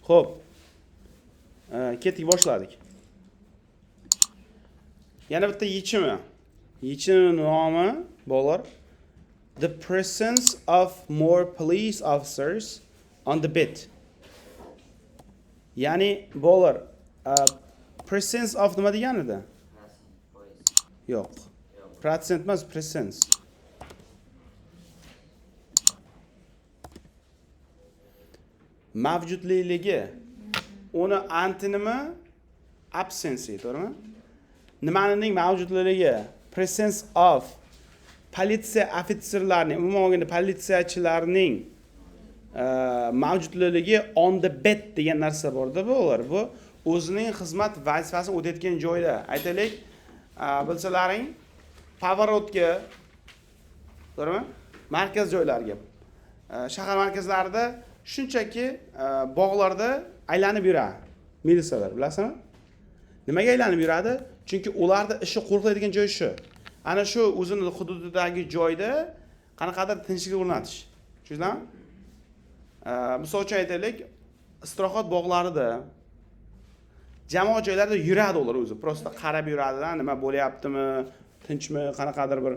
Xo'p. Ketdik, boshladik. Yana bitta yechimi. Yechimi nomi, bolalar, "The presence of more police officers on the beat." Ya'ni, bolalar, presence of nima degani edi? Foiz. Yo'q. Yo'q. Protsent emas, presence. Mavjudligi. Uni antonimi absence, to'g'rimi? Nimaning mavjudligi? Presence of politsiya ofitserlarining, umuman olganda politsiyachilarning mavjudligi on the beat degan narsa borda, bolalar. Bu o'zining xizmat vazifasini o'tayotgan joyda. Aytaylik, bilsalaring, поворот ga, to'g'rimi? Markaz joylarga, shahar markazlarida shunchaki bog'larda aylanib yuradi militsiyalar, bilasizmi? Nimaga aylanib yuradi? Chunki ularni ishi qo'riqlaydigan joy shu. Ana shu o'zini hududidagi joyda qanaqadir tinchlik o'rnatish. Tushundingizmi? Misol uchun aytaylik, istirohat bog'larida, jamoat joylarida yuradi ular o'zi. Просто qarab yuradida, nima bo'lyaptimi, tinchmi, qanaqadir bir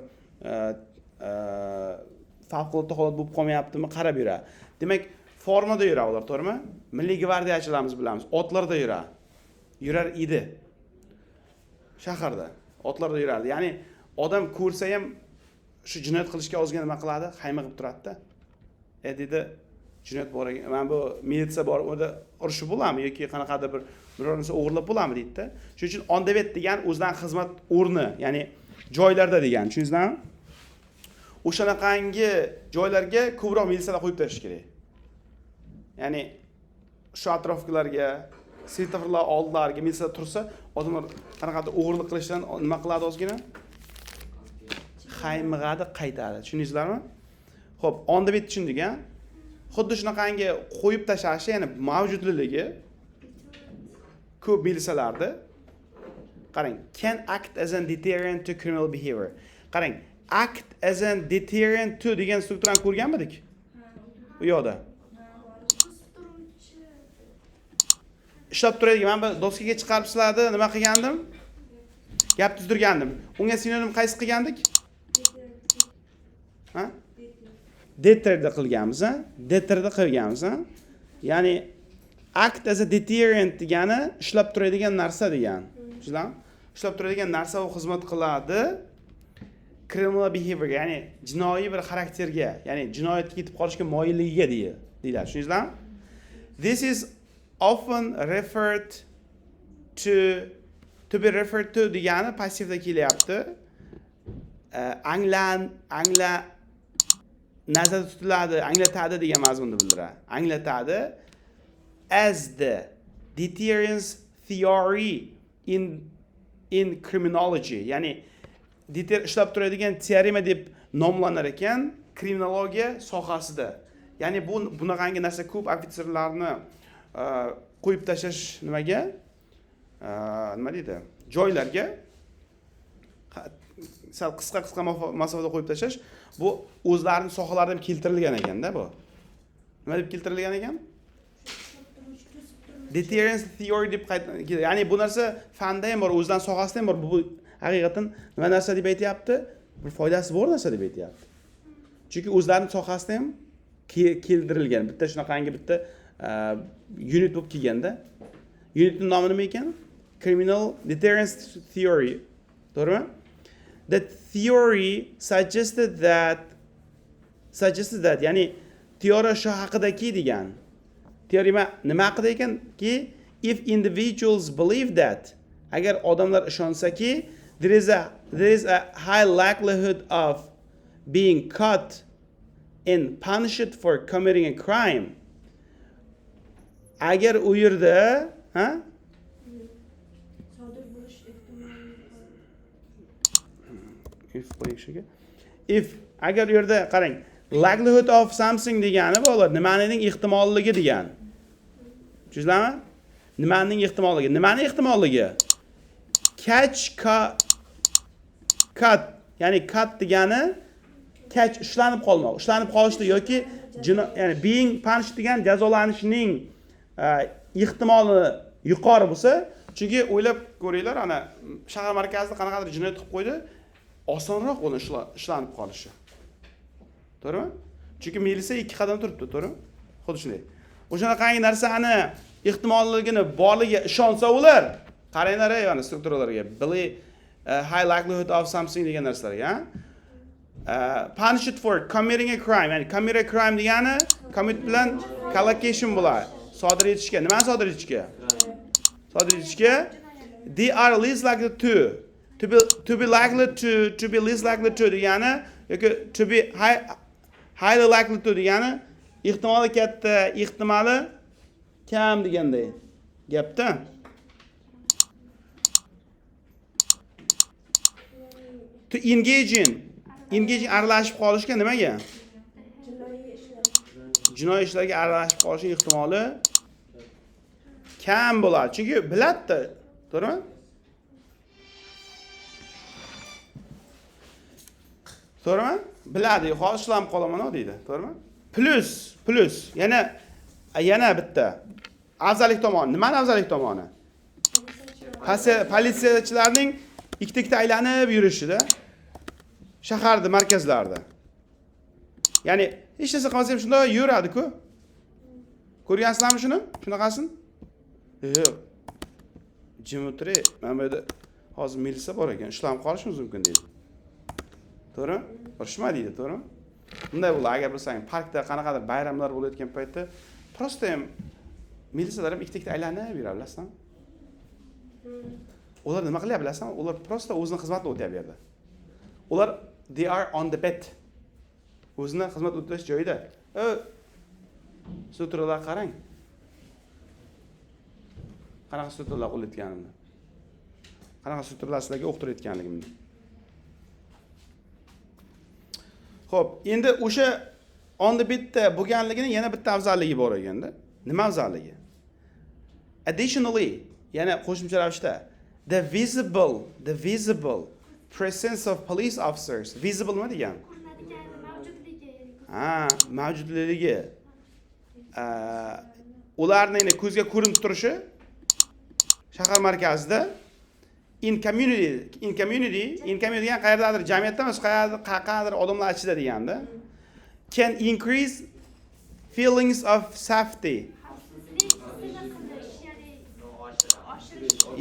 favqulodda holat bo'lib qolmayaptimi, qarab yuradi. Demak, formada yuradi ular, to'g'rimi? Milliy gvardiyachilarimiz bilamiz, otlarda yuradi. Yurar edi. Shaharda otlarda yurardi. Ya'ni odam ko'rsa ham shu jinoyat qilishga ozgina nima qiladi? Haymig'ib turadi-da. E deydi, jinoyat bor ekan, mana bu militsiya bor, unda urushib bo'ladimi yoki qanaqadir bir biror narsa o'g'irlab bo'ladimi deydi-da. Shuning uchun on the beat degan o'zidan xizmat o'rni, ya'ni joylarda degan, tushundingizmi? O'shanaqangi joylarga ko'proq militsiyalar qo'yib tashlash kerak. Ya'ni shu atrofdagilarga, svetoforlar oldilariga militsiya tursa, odamlar qanaqadir o'g'irlik qilishdan nima qiladi ozgina? Haymig'adi, qaytadi. Tushundingizlarmi? Xo'p, on the beat tushundik, a? Xuddi shunaqangi qo'yib tashlashi, ya'ni mavjudligi ko'p militsiyalarda, qarang, can act as an deterrent to criminal behavior. Qarang, act as an deterrent to degan strukturani ko'rganmidik? U yoqda. To'sib turuvchi. Ishlab turadigan, mana bu doskaga chiqarib sizlarni nima qilgandim? Gap tuzdirgandim. Unga sinonim qaysi qilgandik? Ha? Deterda qilganmiz, ha? Deterda qilganmiz, ha? Ya'ni act as a deterrent degani ishlab turadigan narsa degan. Tushundingizmi? Ishlab turadigan narsa u xizmat qiladi criminal behavior, ya'ni jinoiy bir xarakterga, ya'ni jinoyatga ketib qolishga moyilligiga deyiladi. Tushundingizmi? This is often referred to be referred to degani passivda kelyapti. Anglan angla nazarda tutiladi, anglatadi degan mazmunda bildiradi. Anglatadi as the deterrence theory in criminology. Ya'ni deter ishlab turadigan teorema deb nomlanar ekan kriminologiya sohasida. Ya'ni bu bunaqangi narsa ko'p ofitserlarni qo'yib tashlash nimaga? Nima deydi? Joylarga sal qisqa qisqa masofada qo'yib tashlash bu o'zlarining sohalarida ham keltirilgan ekanda bu. Nima deb keltirilgan ekan? To'sib turuvchi. Deterrence theory deb qayt, ya'ni bu narsa fanda ham bor, o'zidan sohasida ham bor. Bu haqiqatan nima narsa deb aytyapti? Bir foydasi bor narsa deb aytyapti. Chunki o'zlarining sohasida ham keltirilgan. Bitta shunaqangi bitta unit bo'lib kelganda. Unitning nomi nima ekan? Criminal deterrence theory. To'g'rimi? The theory suggested that, ya'ni teoriya shu haqidaki degan. Teorema nima haqida ekanki, if individuals believe that, agar odamlar ishonsaki, there is a high likelihood of being caught and punished for committing a crime. Agar u yerda, ha? Sodir bo'lish ehtimoli. If qo'ying shuga. If, agar u yerda, qarang, likelihood of something degani, bolalar, nimaning ehtimolligi degan. Tushundingizmi? Nimaning ehtimolligi? Nimani ehtimolligi? Catch, caught, ya'ni caught degani catch, ushlanib qolmoq, ushlanib qolishdi yoki ya'ni being punished degan jazolanishning Ehtimoli yuqori bo'lsa, chunki o'ylab ko'ringlar, ana shahar markazida qanaqadir jinoyat qilib qo'ydi, osonroq uni ushlanib qolishi. To'g'rimi? Chunki militsiya ikki qadam turibdi, to'g'rimi? Xuddi shunday. O'shanaqangi narsani ehtimolligini borligiga ishonsa ular, qaranglar, mana strukturalarga, believe high likelihood of something degan narsalarga, punished for committing a crime, ya'ni commit a crime degani commit bilan collocation bo'ladi. Sodir etishga, nimani sodir etishga? Sodir etishga. They are least likely to be likely to be least likely to degani yoki to be highly likely to degani ehtimoli katta, ehtimoli kam deganday gapda. To engage in, engage aralashib qolishga nimaga? Jinoiy ishlarga aralashib qolishning ehtimoli kam bo'ladi. Chunki biladi-da, to'g'rimi? To'g'rimi? Biladi, hozir ushlanib qolaman deydi, to'g'rimi? Plus yana bitta afzallik tomoni. Nimani afzallik tomoni? Politsiyachilarning ikkita-ikkita aylanib yurishida shaharda, markazlarda. Ya'ni hech narsa qilmasa ham shunday yuradi-ku. Ko'rgansizlarmi shuni? Shunaqasini? Yo'q. Jim o'tiray. Mana bu yerda hozir militsiya bor ekan, ushlanib qolishimiz mumkin deydi. To'g'rimi? Urishma deydi, to'g'rimi? Bunday bo'ladi, agar bilsang, parkda qanaqadir bayramlar bo'layotgan paytda prosta ham militsiyalar ham ikkita-ikkita aylanib yuradi, bilasizmi? Ular nima qilyapti bilasizmi? Ular prosta o'zini xizmatini o'tayapti bu yerda. Ular they are on the bed. O'zini xizmat o'tash joyida. Suturalar qarang. Qanaqa suturalar qo'llayotganimni. Qanaqa suturalar sizlarga o'qitirayotganligimni. Xo'p, endi o'sha on the bedda bo'lganligining yana bitta afzalligi bor ekanda. Nima afzalligi? Additionally, yana qo'shimcha ravishda the visible presence of police officers. Visible nima degan? Ha, mavjudligi. Ularning endi ko'zga ko'rinib turishi shahar markazida in community degan qayerdadir jamiyatda emas, qayerdadir odamlar ichida deganda can increase feelings of safety.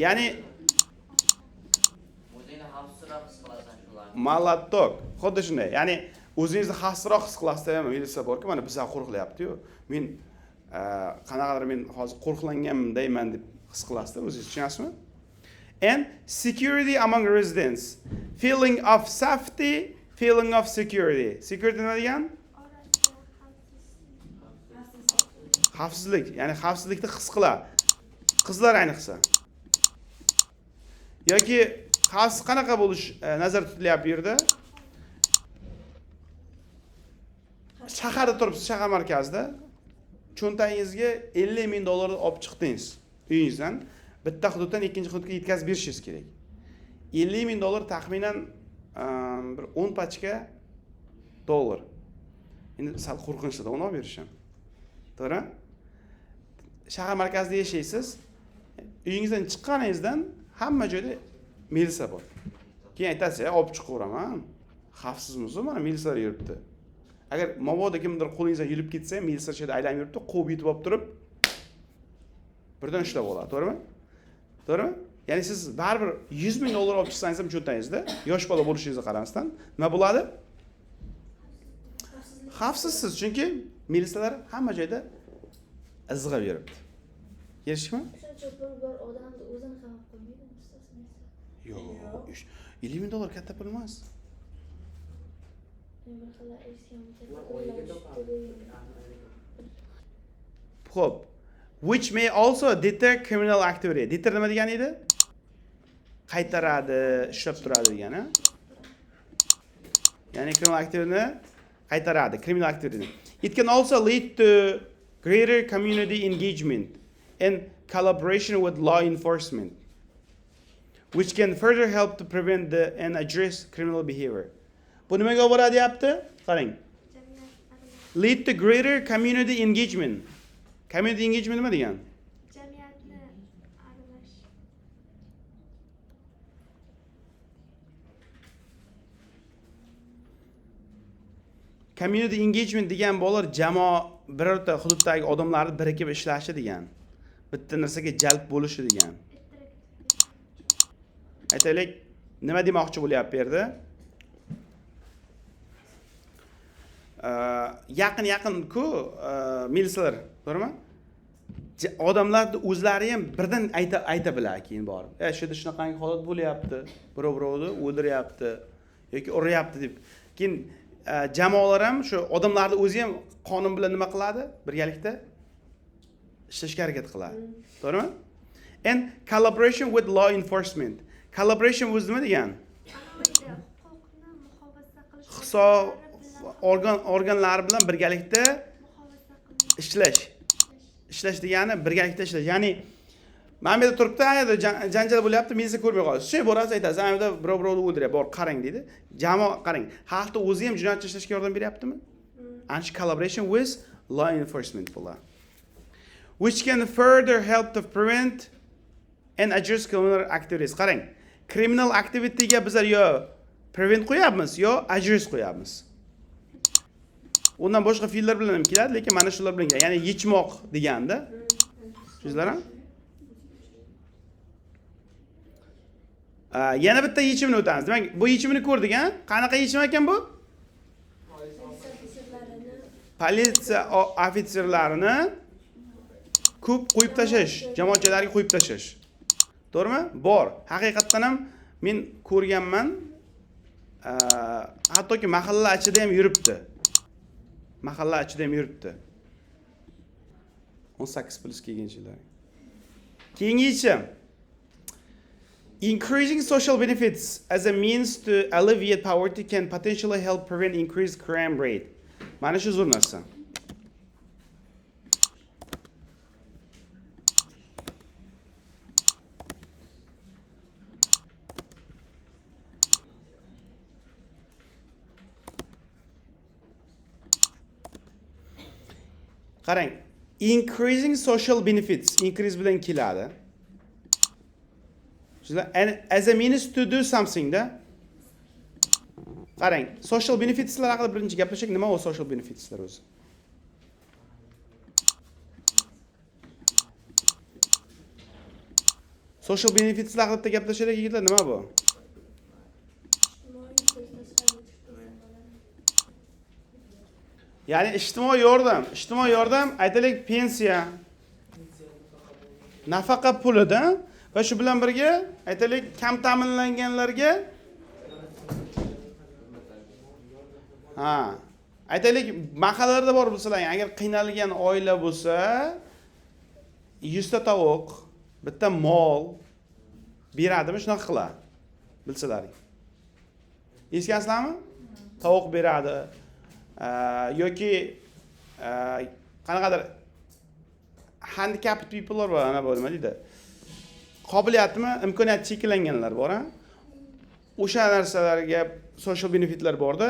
Ya'ni o'zingni xavfsizroq his qilasan shularni. Malatok. Xuddi shunday. Ya'ni o'zingizni xavfsizroq his qilasizda ham militsiya borku, mana bizlar qo'rqilyapti-yu. Men qanaqadir men hozir qo'rqlanganman deyman deb his qilasizda, o'zingiz tushunasizmi? And security among residents. Feeling of safety, feeling of security. Security nima degan? Xavfsizlik, ya'ni xavfsizlikni his qila. Qizlar ayniqsa. Yoki xavfsiz qanaqa bo'lish nazarda tutilyapti bu yerda? Shaharda turibsiz, shahar markazida. Cho'ntagingizga $50,000 olib chiqdingiz uyingizdan. Bitta hududdan ikkinchi hududga yetkazib berishingiz kerak. $50,000 taxminan bir 10 pachka dollar. Endi sal qo'rqinchli-da uni olib berish ham. To'g'rimi? Shahar markazida yashaysiz. Uyingizdan chiqqaningizdan hamma joyda militsiya bor. Keyin aytasiz, olib chiqaveraman. Xavfsizmiz, mana militsiyalar yuribdi. Agar mabodo kimdir qo'lingizdan yulib ketsa, militsiya shu yerda aylanib yuribdi, quvib yetib olib turib birdan ushlab oladi, to'g'rimi? To'g'rimi? Ya'ni siz baribir $100,000 olib chiqsangiz ham cho'ntagingizda, yosh bola bo'lishingizga qaramasdan nima bo'ladi? Xavfsizsiz, chunki militsiyalar hamma joyda izg'ib yuribdi. Kelishdikmi? Shuncha pul bor odamni o'zini qamab qo'ymaydimi ustoz? Yo'q, $50,000 katta pul emas. Xo'p, which may also deter criminal activity. Deter nima degani edi? Qaytaradi, ushlab turadi degani. Ya'ni criminal activityni qaytaradi, criminal activityni. It can also lead to greater community engagement and collaboration with law enforcement, which can further help to prevent and address criminal behavior. Bu nimaga olib boradi deyapti? Qarang. Lead to greater community engagement. Community engagement nima degan? Community engagement degan bolalar jamoa, birorta hududdagi odamlarni birikib ishlashi degan, bitta narsaga jalb bo'lishi degan. Aytaylik, nima demoqchi bo'lyapti bu yerda? Yaqin yaqin-ku militsiyalar, to'g'rimi? Odamlarni o'zlari ham birdan ayta biladi keyin borib. Shu yerda shunaqangi holat bo'lyapti, birov birovni o'ldiryapti yoki uryapti deb. Keyin jamoalar ham shu odamlarni o'zi ham qonun bilan nima qiladi? Birgalikda ishlashga harakat qiladi. To'g'rimi? And collaboration with law enforcement. Collaboration o'zi nima degan? Huquqni muhofaza qilish Hisob organlari bilan birgalikda ishlash. Ishlash degani birgalikda ishlash. Ya'ni mana bu yerda turibdi, ayada janjal bo'lyapti, militsiya ko'rmay qoladi. Shu borasiz, aytasiz, ana bu yerda birov birovni o'ldiryapti, bor qarang deydi. Jamoa qarang, xalqni o'zi ham jinoyatchi ishlashga yordam beryaptimi? Ana shu collaboration with law enforcement bo'ladi. Which can further help to prevent and address criminal activities. Qarang, criminal activityga bizlar yo prevent qo'yapmiz, yo address qo'yapmiz. Undan boshqa fe'llar bilan ham keladi, lekin mana shular bilan keladi. Ya'ni yechmoq deganda. Tushundingizlar-a? Yana bitta yechimini o'tamiz. Demak, bu yechimini ko'rdik, ha? Qanaqa yechim ekan bu? Politsiya ofitserlarini ko'p qo'yib tashlash, jamoatchilarga qo'yib tashlash. To'g'rimi? Bor. Haqiqatdan ham men ko'rganman. Hattoki mahalla ichida ham yuribdi. Mahalla ichida ham yuribdi. 18 plus kelganchilar. Keyingi yechim. Increasing social benefits as a means to alleviate poverty can potentially help prevent increased crime rate. Mana shu zo'r narsa. Qarang, increasing social benefits increase bilan keladi. Sizlar as a means to do something da. Qarang, social benefitslar haqida birinchi gaplashsak, nima u social benefitslar o'zi? Social benefitslar haqida bitta gaplashaylik yigitlar, nima bu? Ijtimoiy tashqariga chiqib ketsa bo'ladi. Ya'ni ijtimoiy yordam, ijtimoiy yordam aytaylik pensiya, nafaqa pulida va shu bilan birga aytaylik kam ta'minlanganlarga, ha, aytaylik mahallalarda bor bo'lsalar, agar qiynalgan oila bo'lsa, 100 ta tovuq, bitta mol beradimi, shunaqa qiladi. Bilsalaring. Eshitgansizlarmi? Tovuq beradi. Yoki qanaqadir handicapped peoplelar bor, ana bu nima deydi? Qobiliyatimi, imkoniyati cheklanganlar bor, ha? O'sha narsalarga social benefitlar borda.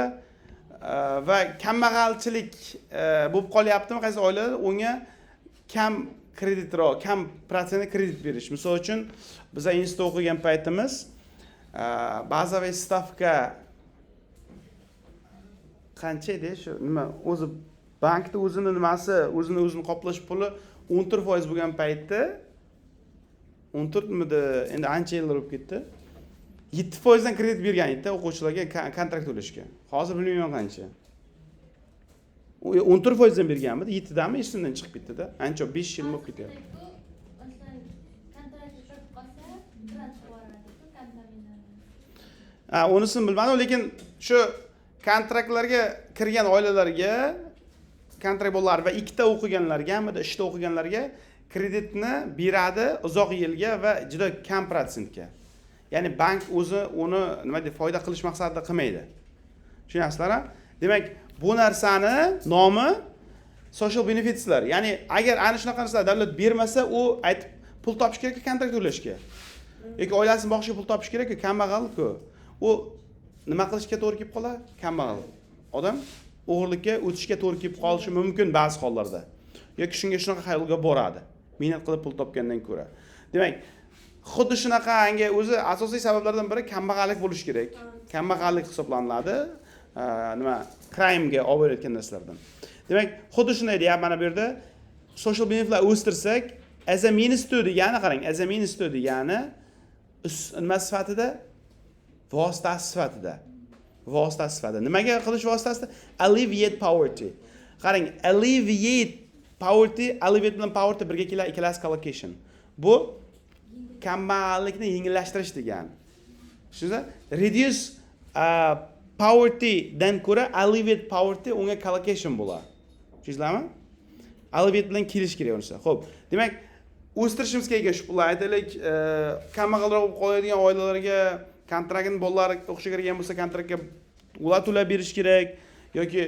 Va kambag'alchilik bo'lib qolyaptimi qaysi oilalar, unga kam kreditroq, kam protsentli kredit berish. Misol uchun, biz institutda o'qigan paytimiz, bazaviy stavka qancha edi? Shu nima o'zi bankda o'zini nimasi, o'zini o'zini qoplash puli 14% bo'lgan paytda, 14midi, endi ancha yillar bo'lib ketdi. 7%dan kredit bergan edi o'quvchilarga kontrakt to'lashga. Hozir bilmayman qancha. U 14%dan berganmidi, 7danmi, esimdan chiqib ketdi-da. Ancha 5 yil bo'lib ketyapti. Masalan, kontrakt tushib qolsa, grant yuboradi-ku, kam ta'minlanadi. Ha, unisini bilmadim, lekin shu kontraktlarga kirgan oilalarga, kontrakt bolalar va ikkita o'qiganlarga, hamda ishda o'qiganlarga kreditni beradi uzoq yilga va juda kam protsentga. Ya'ni bank o'zi uni nima deydi, foyda qilish maqsadida qilmaydi. Tushunyapsizlar-a? Demak, bu narsani nomi social benefitslar. Ya'ni agar ana shunaqa narsalar davlat bermasa, u aytib pul topish kerak-ku kontrakt to'lashga. Yoki oilasini boqishga pul topish kerak-ku, kambag'al-ku. U nima qilishga to'g'ri kelib qoladi? Kambag'al odam o'g'irlikka o'tishga to'g'ri kelib qolishi mumkin ba'zi hollarda. Yoki shunga shunaqa xayolga boradi. Mehnat qilib pul topgandan ko'ra. Demak, xuddi shunaqangi o'zi asosiy sabablardan biri kambag'allik bo'lishi kerak. Kambag'allik hisoblanadi. Nima, crime'ga olib borayotgan narsalardan. Demak, xuddi shunday deyapti mana bu yerda, social benefitlar o'stirsak, as a means to degani, qarang, as a means to degani nima sifatida? Vositasi sifatida. Vositasi sifatida. Nimaga qilish vositasida? Alleviate poverty. Qarang, alleviate poverty, alleviate bilan poverty birga keladi, ikkalasi collocation. Bu kambag'allikni yengillashtirish degani. Tushundingizmi? Reduce poverty dan ko'ra alleviate poverty unga collocation bo'ladi. Tushundingizlarmi? Alleviate bilan kelish kerak unisi. Xo'p, demak, o'stirishimiz kerak ekan shu pullar. Aytaylik, kambag'alroq bo'lib qoladigan oilalarga kontraktni bolalari o'qishga kirgan bo'lsa, kontraktga ular to'lab berish kerak yoki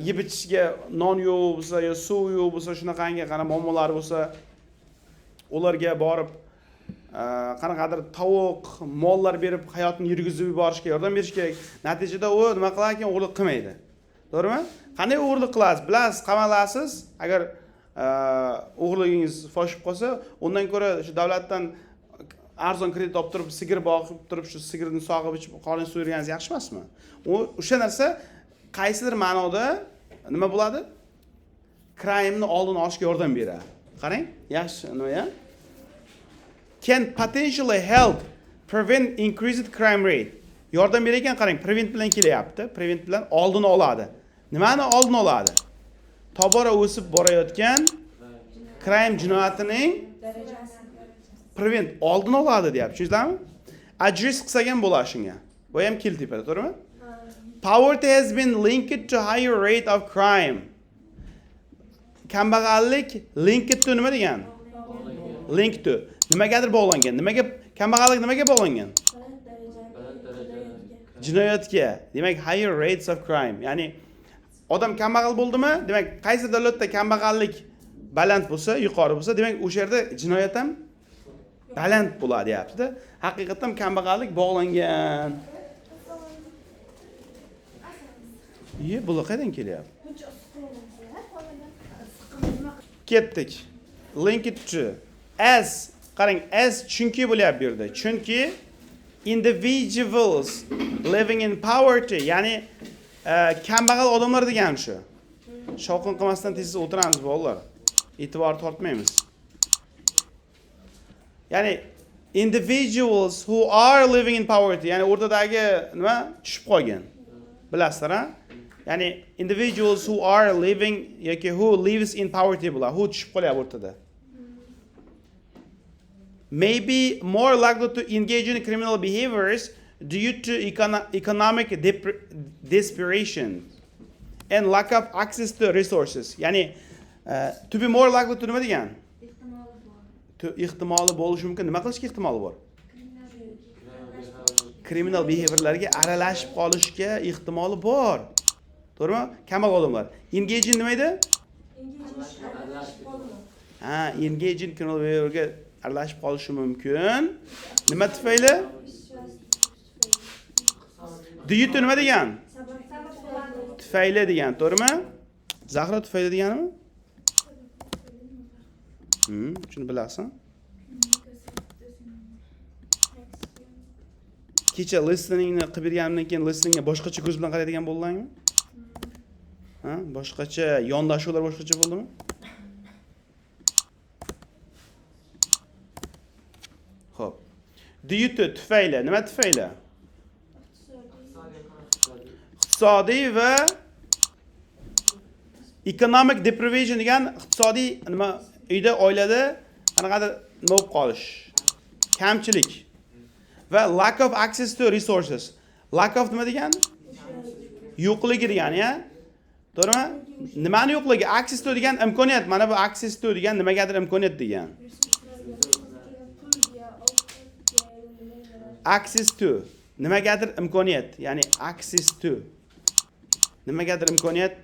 yeb ichishga non yo'q bo'lsa yo suv yo'q bo'lsa, shunaqangi qana muammolar bo'lsa, ularga borib qanaqadir tovuq, mollar berib hayotini yurgizib yuborishga yordam berish kerak. Natijada u nima qilar ekan? O'g'irlik qilmaydi. To'g'rimi? Qanday o'g'irlik qilasiz? Bilasiz, qamalasiz. Agar o'g'irligingiz fosh bo'lib qolsa, undan ko'ra shu davlatdan arzon kredit olib turib, sigir boqib turib, shu sigirni sog'ib ichib, qorin so'yirganingiz yaxshi emasmi? U o'sha narsa qaysidir ma'noda nima bo'ladi? Crime'ni oldini olishga yordam beradi. Qarang, yaxshi nima ya? Can potentially help prevent increased crime rate. Yordam berar ekan, qarang, prevent bilan kelyapti. Prevent bilan oldini oladi. Nimani oldini oladi? Tobora o'sib borayotgan crime jinoyatining prevent, oldini oladi deyapti. Tushundingizmi? Address qilsak ham bo'ladi shunga. Bu ham kel tepada, to'g'rimi? Poverty has been linked to higher rate of crime. Kambag'allik linked to nima degan? Linked to. Nimagadir bog'langan. Nimaga kambag'allik nimaga bog'langan? Jinoyatga. Demak, higher rates of crime. Ya'ni odam kambag'al bo'ldimi? Demak, qaysi davlatda kambag'allik baland bo'lsa, yuqori bo'lsa, demak, o'sha yerda jinoyat ham baland bo'ladi deyapti-da. Haqiqatan kambag'allik bog'langan. Iye, bular qayerdan kelyapti? Ketdik. Linked to as, qarang, as chunki bo'lyapti bu yerda. Chunki individuals living in poverty, ya'ni kambag'al odamlar degani shu. Shovqin qilmasdan tez o'tiramiz bolalar. E'tibor tortmaymiz. Ya'ni individuals who are living in poverty, ya'ni o'rtadagi nima tushib qolgan. Bilasizlar, ha? Ya'ni individuals who are living yoki who lives in poverty bular, who tushib qolyapti o'rtada. May be more likely to engage in criminal behaviors due to economic desperation and lack of access to resources. Ya'ni to be more likely to nima degan? Ehtimoli bor. To ehtimoli bo'lishi mumkin. Nima qilishga ehtimoli bor? Criminal behaviorlarga aralashib qolishga ehtimoli bor. To'g'rimi? Kambag'al odamlar. Engage in nima edi? Ha, engage in criminal behaviorga aralashib qolishi mumkin. Nima tufayli? Due to nima degan? Tufayli degan, to'g'rimi? Zahra, tufayli deganimi? Shuni bilasan. Kecha listeningni qilib berganimdan keyin listeningga boshqacha ko'z bilan qaraydigan bo'ldingmi? Ha, boshqacha yondashuvlar boshqacha bo'ldimi? Xo'p. Due to tufayli, nima tufayli? Iqtisodiy va economic deprivation degan iqtisodiy nima, uyda, oilada qanaqadir nima bo'lib qolish, kamchilik va lack of access to resources. Lack of nima degan? Yo'qligi degani, ya? To'g'rimi? Nimani yo'qligi? Access to degan imkoniyat. Mana bu access to degan nimagadir imkoniyat degan. Access to nimagadir imkoniyat, ya'ni access to nimagadir imkoniyat,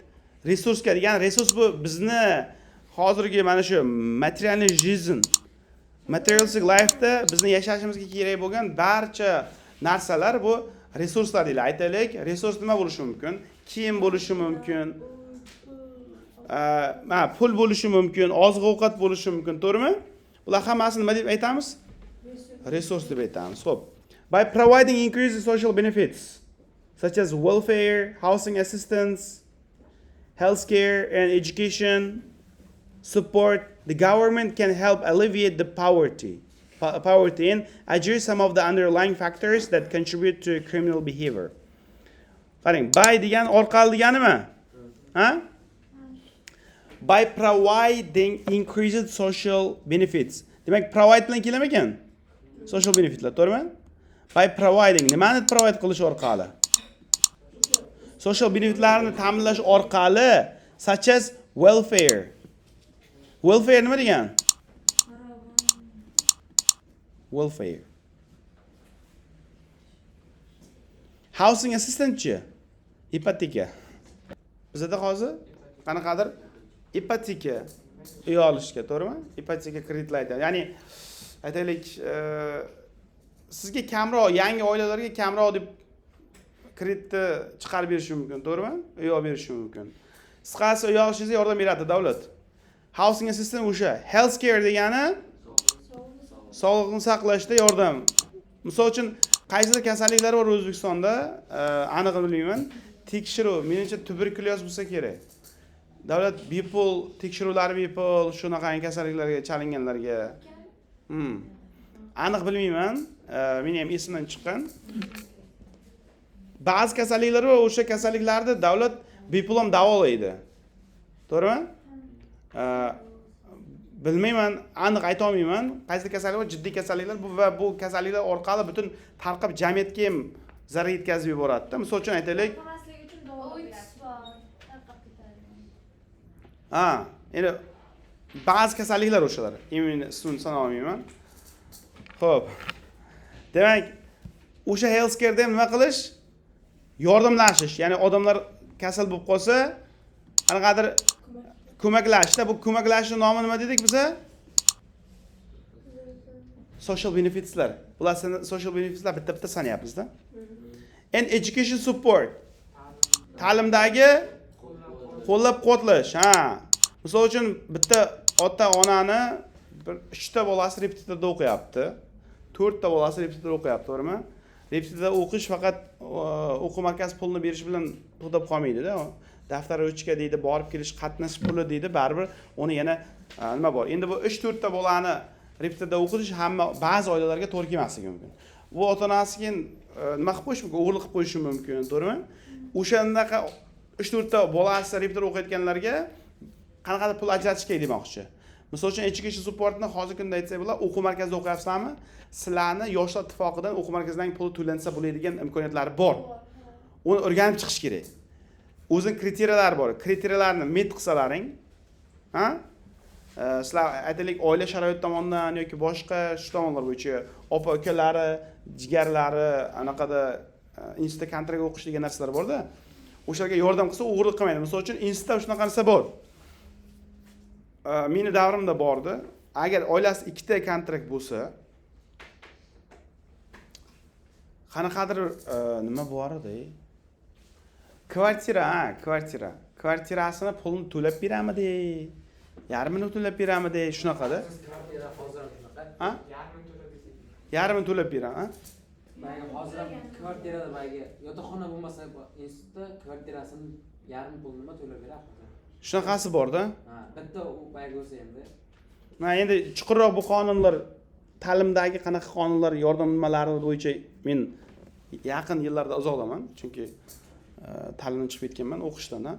resursga degan, resurs bu bizni hozirgi mana shu materialniy жизнь, materialistik life'da bizni yashashimizga kerak bo'lgan barcha narsalar bu resurslar deyiladi. Aytaylik, resurs nima bo'lishi mumkin? Kiyim bo'lishi mumkin, pul bo'lishi mumkin, oziq-ovqat bo'lishi mumkin, to'g'rimi? Bular hammasini nima deb aytamiz? Resurs deb aytamiz. Xo'p. By providing increased social benefits. Such as welfare, housing assistance, healthcare, and education support, the government can help alleviate the poverty and address some of the underlying factors that contribute to criminal behavior. Qarang, by degan orqali deganimi? Ha? By providing increased social benefits. Demak, provide bilan kelarmikan? Social benefitlar, to'g'rimi? By providing, nimani provide qilish orqali? Social benefitlarni ta'minlash orqali, such as welfare. Welfare nima degan? Welfare. Housing assistance-chi? Ipoteka. Bizada hozir qanaqadir ipoteka uy olishga, to'g'rimi? Ipoteka kreditlar aytadi. Ya'ni aytaylik, sizga kamroq, yangi oilalarga kamroq deb kreditni chiqarib berishi mumkin, to'g'rimi? Uy olib berishi mumkin. Qisqasi, uy olishingizga yordam beradi davlat. Housing assistance o'sha. Healthcare degani sog'liqni saqlashda yordam. Misol uchun, qaysidir kasalliklar bor O'zbekistonda, aniq bilmayman. Tekshiruv, menimcha, tuberkulyoz bo'lsa kerak. Davlat bepul tekshiruvlari, bepul shunaqangi kasalliklarga chalinganlarga. Aniq bilmayman. Meni ham esimdan chiqqan. Ba'zi kasalliklar bor, o'sha kasalliklarni davlat bepul ham davolaydi. To'g'rimi? Bilmayman, aniq ayta olmayman. Qaysi kasallik bor, jiddiy kasalliklar bu va bu kasalliklar orqali butun tarqab jamiyatga ham zarar yetkazib yuboradi-da. Misol uchun aytaylik, Tarqamasligi uchun davo OITS beradi. bor, tarqab ketadi. Ha, endi ba'zi kasalliklar o'shalar. Endi ismini sana olmayman. Xo'p. Demak, o'sha healthcare'da ham nima qilish? Yordamlashish. Ya'ni odamlar kasal bo'lib qolsa, qanaqadir ko'maklashishda. Bu ko'maklashishning nomi nima dedik biza? Social benefitslar. Bular social benefitslar bitta-bitta sanayapmiz-da. And education support. Ta'limdagi qo'llab-quvvatlash, ha. Misol uchun, bitta ota-onani bir uchta bolasi repetitorda o'qiyapti. To'rtta bolasi repetitorda o'qiyapti, to'g'rimi? Repetitorda o'qish faqat o'quv markazi pulini berish bilan to'xtab qolmaydi-da. Daftar, ruchka deydi, borib kelish, qatnash puli deydi, baribir uni yana nima bor. Endi bu 3-4 ta bolani repetitorda o'qitish hamma ba'zi oilalarga to'g'ri kelmasligi mumkin. Bu ota-onasi keyin nima qilib qo'yishi mumkin? O'g'irlik qilib qo'yishi mumkin, to'g'rimi? O'shanaqa 3-4 ta bolasi repetitor o'qiyotganlarga qanaqadir pul ajratish kerak demoqchi. Misol uchun, education supportni hozirgi kunda aytsak bo'ladi, o'quv markazida o'qiyapsizlarmi? Sizlarni Yoshlar ittifoqidan o'quv markazidan puli to'lansa bo'ladigan imkoniyatlari bor. Uni o'rganib chiqish kerak. O'zining kriteriялari bor. Kriteriyalarni met qilsalaring, ha? Sizlar aytaylik, oila sharoiti tomonidan yoki boshqa shu tomonlar bo'yicha opa ukalari, jigarlari anaqada institutda kontrakt o'qish degan narsalar borda. O'shalarga yordam qilsa, o'g'irlik qilmaydi. Misol uchun, institutda shunaqa narsa bor. Meni davrimda bordi. Agar oilasi ikkita kontrakt bo'lsa, qanaqadir nima bor edi? Kvartira, ha, kvartira. Kvartirasini pulini to'lab beramidi? Yarmini to'lab beramidi? Shunaqada. Kvartira hozir ham shunaqa. Ha? Yarmini to'lab bersak. Yarmini to'lab beraman, ha? Boyagi hozir ham kvartirada boyagi yotoqxona bo'lmasa institutda kvartirasini yarim pulini nima to'lab beradi hozir. Shunaqasi bor-da. Ha, bitta u boyagi bo'lsa endi. Mana endi chuqurroq bu qonunlar, ta'limdagi qanaqa qonunlar, yordam nimalari bo'yicha men yaqin yillarda uzoqdaman, chunki ta'limdan chiqib ketganman o'qishdan, ha.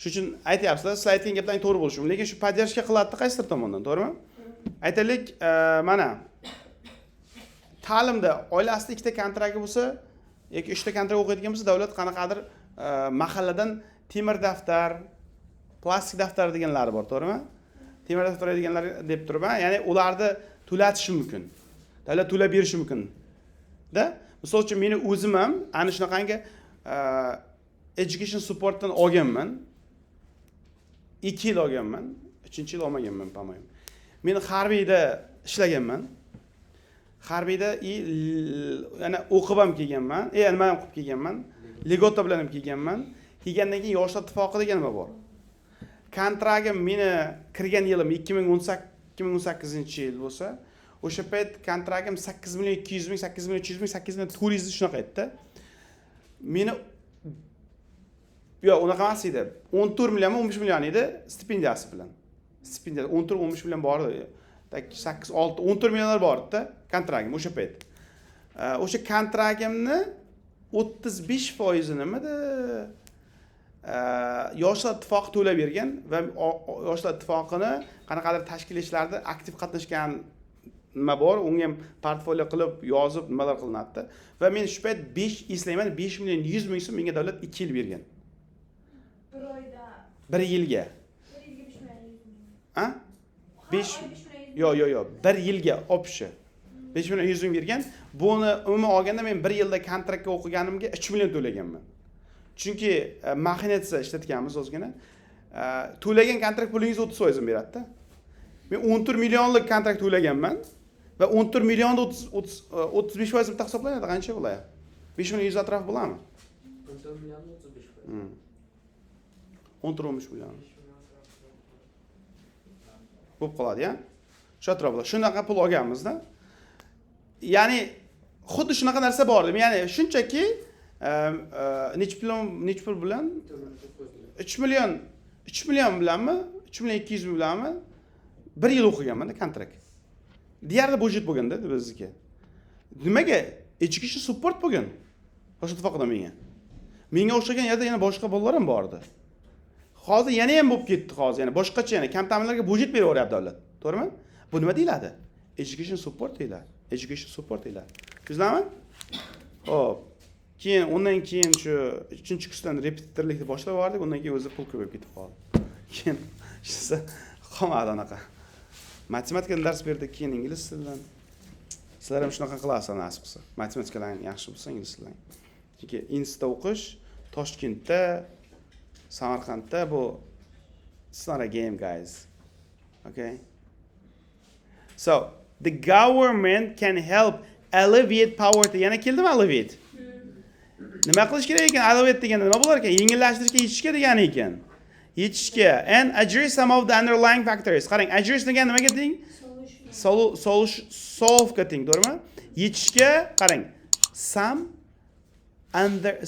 Shuning uchun aytyapsizlar, sizlar aytgan gaplarning to'g'ri bo'lishi mumkin, lekin shu поддержка qiladida qaysidir tomondan, to'g'rimi? Aytaylik, mana ta'limda oilasida ikkita kontrakti bo'lsa yoki uchta kontrakt o'qiyotgan bo'lsa, davlat qanaqadir mahalladan temir daftar, plastik daftar deganlari bor, to'g'rimi? Temir daftar deganlar deb turib, ha, ya'ni ularni to'latishi mumkin. Davlat to'lab berishi mumkin. Da? Misol uchun, meni o'zim ham ana shunaqangi education supportdan olganman. 2 yil olganman. 3-yil olmaganman, по-моему. Men harbiyda ishlaganman. Harbiyda и yana o'qib ham kelganman. Nima ham qilib kelganman. Льгота bilan ham kelganman. Kelgandan keyin Yoshlar ittifoqi degan nima bor. Kontragim meni kirgan yilim 2018 yil bo'lsa, o'sha payt kontragim 8 million 200 ming, 8 million 300 ming, 8 million 400 shunaqa edi. Meni, yo'q, unaqa emas edi, 14 millionmi, 15 million edi stipendiyasi bilan. Stipendiya 14-15 million bor edi, sakkiz, olti, 14 millionlar bor edida kontragim o'sha payt. O'sha kontragimni 35 foizi nimada, Yoshlar ittifoqi to'lab bergan va Yoshlar ittifoqini qanaqadir tashkil ishlarida aktiv qatnashgan nima bor, unga ham portfolio qilib yozib nimalar qilinadida. Va men shu payt besh, eslayman, 5 million 100 ming so'm menga davlat 2 yil bergan. Bir oyda? Bir yilga. Bir yilga 5 million 100 ming? A? Har oy 5 million 100 ming? Yo'q, bir yilga общий 5 million 100 ming bergan. Buni umuman olganda men bir yilda kontraktga o'qiganimga 3 million to'laganman, chunki maxinetsa ishlatganmiz ozgina. To'lagan kontrakt pulingiz 30 foizini beradida. Men 14 millionlik kontrakt to'laganman va 14 millionni 35 foiz bitta hisoblanadi, qancha bo'ladi? 5 million 100 atrofi bo'ladimi? 14 millionni 35%. 14-15 million bo'lib qoladi ya, shu atrofda shunaqa pul olganmizda. Ya'ni xuddi shunaqa narsa bor, ya'ni shunchaki necha pul, necha pul bilan, 3 million, 3 million bilanmi, 3 million 200 ming bilanmi, bir yil o'qiganmanda kontrakt. Deyarli budjet bo'lganda bizniki. Nimaga? Education support bo'lgan Yoshlar ittifoqidan. Menga o'xshagan yerda yana boshqa bolalar ham bor edi. Hozir yana ham bo'lib ketdi, hozir yana boshqacha, yana kam ta'minlarga budjet beraveryapti davlat, to'g'rimi? Bu nima deyiladi? Education support deyiladi, education support deyiladi, tushundinglarmi? Ho'p, keyin undan keyin shu uchinchi kursdan repetitorlikni boshlab yubordik. Undan keyin o'zi pul ko'payib ketib qoldi. Keyin hech qolmadi anaqa. Matematikadan dars berdik, keyin ingliz tilidan. Sizlar ham shunaqa qilasizlar, nasib qilsa, matematikadan yaxshi bo'lsa, ingliz tilidan. Chunki institutda o'qish Toshkentda, Samarqandda bu it's not a game, guys, okay? So the government can help alleviate poverty. Yana keldimi alleviate. Nima qilish kerak ekan? Alleviate deganda nima bo'lar ekan? Yengillashtirishga, yechishga degani ekan, yechishga. And address some of the underlying factors. Qarang, address degan nimaga teng? Solve teng, to'g'rimi? Yechishga. Qarang,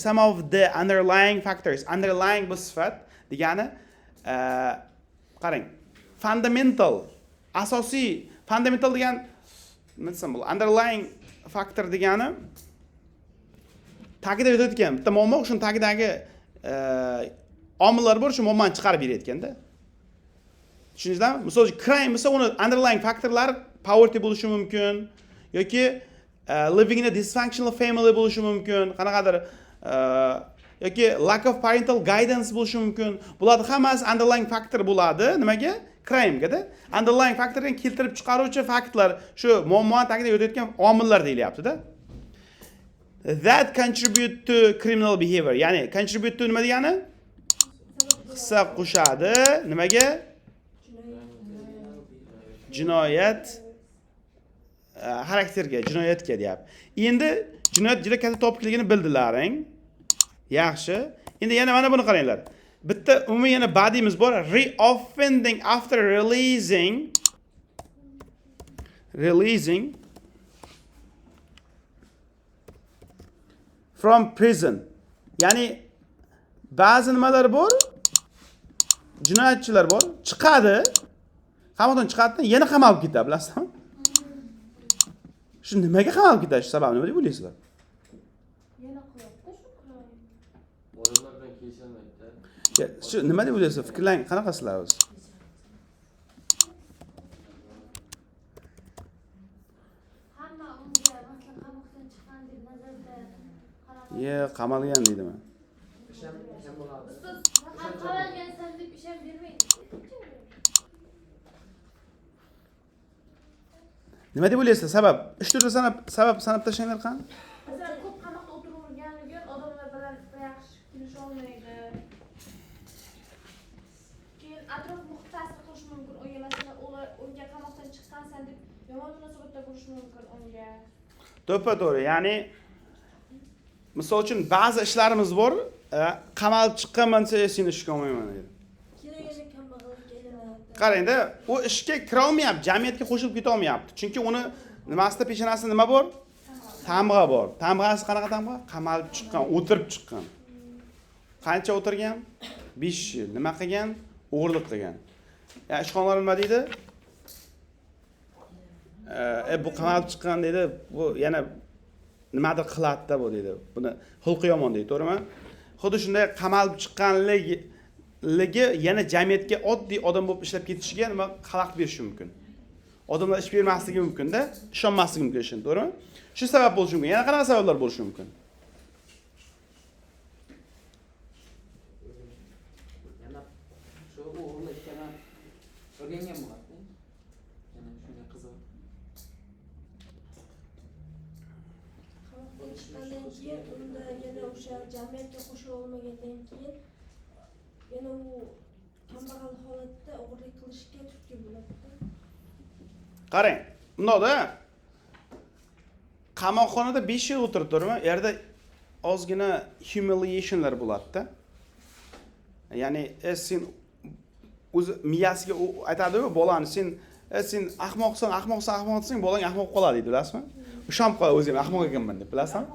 some of the underlying factors. Underlying bu sifat degani, qarang, fundamental, asosiy. Fundamental degan nima desam bo'ladi? Underlying factor degani tagida yotayotgan bitta muammo, shuni tagidagi omillar bor, shu muammoni chiqarib berayotganda, tushundingizmi? Misol uchun, crime bo'lsa, uni underlying faktorlari poverty bo'lishi mumkin yoki living in a dysfunctional family bo'lishi mumkin, qanaqadir yoki lack of parental guidance bo'lishi mumkin. Bularni hammasi underlying factor bo'ladi. Nimaga? Crimegada underlying faktordan keltirib chiqaruvchi faktlar, shu muammoni tagida yotayotgan omillar deyilyaptida. That contribute to criminal behavior. Ya'ni contribute to nima degani? Hissa qo'shadi. Nimaga? Jinoyat xarakterga, jinoyatga deyapti. Endi jinoyat juda katta topikligini bildilaring, yaxshi. Endi yana mana buni qaranglar, bitta umumiy yana badimiz bor: reoffending after releasing from prison. Ya'ni ba'zi nimalar bor, jinoyatchilar bor, chiqadi qamoqdan, chiqadida yana qamalib ketadi, bilasizmi? Shu nimaga qamalib ketadi, shu sababi nima deb o'ylaysizlar? Yana qilyapti shu crime. Odamlar bilan kelisholmaydida. Ya, shu nima deb o'ylaysizlar, fikrlang, qanaqasizlar o'zi? Hamma unga masalan qamoqdan chiqqan deb nazarda qaramadi. Ye, qamalgan deydimi? Isham isham bo'ladi. Ustoz ham qamalgansan deb ish ham bermaydi. Nima deb o'ylaysizlar sabab? Uch to'rtta sanab, sabab sanab tashlanglar, qani. Masalan, ko'p qamoqda o'tiraverganligi, odamlar bilan yaxshi kelisha olmaydi. Keyin atrof muhit ta'sir qilishi mumkin unga. Masalan, ular unga qamoqdan chiqqansan deb yomon munosabatda bo'lishi mumkin unga. To'ppa to'g'ri. Ya'ni misol uchun, ba'zi ishlarimiz bor, qamalib chiqqanman desa, "E, seni ishga olmayman" deydi. Keyin yana kambag'allikka aylanadi. Qarangda, u ishga kirolmayapti, jamiyatga qo'shilib ketolmayapti, chunki uni nimasida, peshonasida nima bor? Tamg'a bor. Tamg'asi qanaqa tamg'a? Qamalib chiqqan, o'tirib chiqqan. Qancha o'tirgan? 5 yil. Nima qilgan? O'g'irlik qilgan. Ya ishxonalar nima deydi? Bu qamalib chiqqan deydi, bu yana nimadir qiladi-da bu deydi. Buni xulqi yomon deydi, to'g'rimi? Xuddi shunday qamalib chiqqanligi yana jamiyatga oddiy odam bo'lib ishlab ketishiga nima xalaqit berishi mumkin. Odamlar ish bermasligi mumkin-da, ishonmasligi mumkin ishini, to'g'rimi? Shu sabab bo'lishi mumkin. Yana qanaqa sabablar bo'lishi mumkin? Yana shu o'g'irlikka o'rgangan bo'ladi. Yana shunga qiziq. Qamoqdan chiqqandan keyin unda yana o'sha jamiyatga qo'shila olmagandan keyin yana u kambag'al holatda o'g'irlik qilishga turtki bo'ladi. Qarang, bundoqda qamoqxonada 5 yil o'tirib turibmi? U yerda ozgina humiliationlar bo'ladi-da. Ya'ni sen o'zi miyasiga aytadi-ku bolani, sen sen ahmoqsan, ahmoqsan, ahmoq desang, bolang ahmoq qoladi deydi, bilasizmi? Ishonib qoladi, o'zi ham ahmoq ekanman deb, bilasizmi?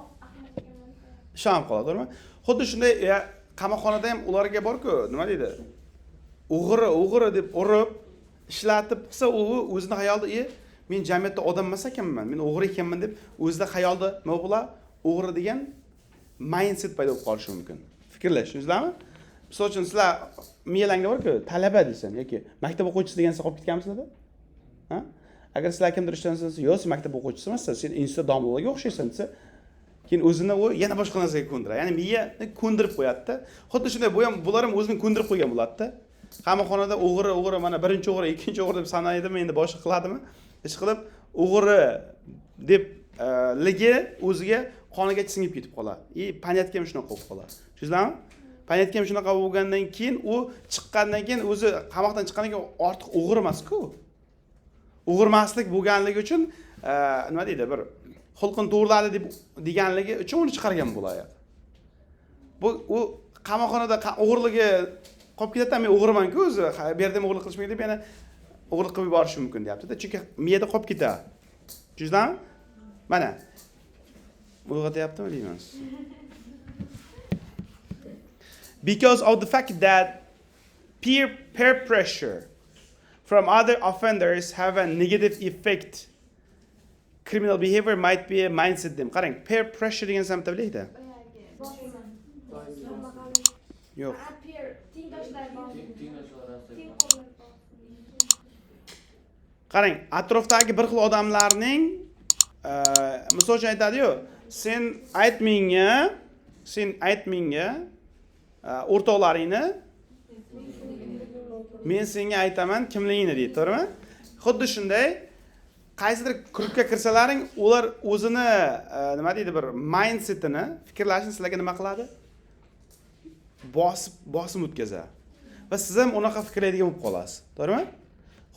Ishonib qoladi, to'g'rimi? Xuddi shunday qamoqxonada ham ularga bor-ku, nima deydi? O'g'ri, o'g'ri deb urib, ishlatib qilsa, u o'zini xayolida, men jamiyatda odam emas ekanman, men o'g'ri ekanman deb o'zida xayolda nima bo'ladi? O'g'ri degan mindset paydo bo'lib qolishi mumkin. Fikrlash, tushundingizmi? Misol uchun sizlar miyalangda bor-ku, talaba desan yoki maktab o'quvchisi degan narsa qolib ketganmisizlarda? Ha? Agar sizlar kimdir ishlansa, yo'q, sen maktab o'quvchisi emassan, sen institut domlaligiga o'xshaysan desa, keyin o'zini u yana boshqa narsaga ko'ndiradi. Ya'ni miyani ko'ndirib qo'yadi-da. Xuddi shunday bu ham, bular ham o'zini ko'ndirib qo'ygan bo'ladi-da. Qamoqxonada o'g'ri, o'g'ri, mana birinchi o'g'ri, ikkinchi o'g'ri deb sanaydimi, endi boshqa qiladimi? Ish qilib o'g'ri deb ligi o'ziga qoniga singib ketib qoladi. Panyatga ham shunaqa bo'lib qoladi. Tushundingizmi? Panyatga ham shunaqa bo'lgandan keyin u chiqqandan keyin o'zi qamoqdan chiqqandan keyin ortiq o'g'ri emas-ku. O'g'irmaslik bo'lganligi uchun nima deydi, bir xulqini to'g'riladi deb deganligi uchun uni chiqargan bo'ladi. Bu u qamoqxonada o'g'irligi qolib ketadi, men o'g'riman-ku o'zi, bu yerda ham o'g'irlik qilish mumkin deb yana o'g'irlik qilib yuborishi mumkin deyapti-da, chunki miyada qolib ketadi. Tushundingizmi? Mana. Uyg'otyaptimi deyman. Because of the fact that peer pressure from other offenders have a negative effect, criminal behavior might be a mindset dem. Qarang, peer pressure degan narsani bilasizmi? Yo'q. Peer tengdoshlar bor. Tengdoshlar. Qarang, atrofdagi bir xil odamlarning misol uchun aytadi-yu, sen ayt menga, sen ayt menga o'rtoqlaringni, men senga aytaman kimligingni deydi, to'g'rimi? Xuddi shunday qaysidir klubga kirsalaring, ular o'zini nima deydi, bir mindsetini, fikrlashini sizlarga nima qiladi? Bosim o'tkazadi. Va siz ham unaqa fikrlaydigan bo'lib qolasiz, to'g'rimi?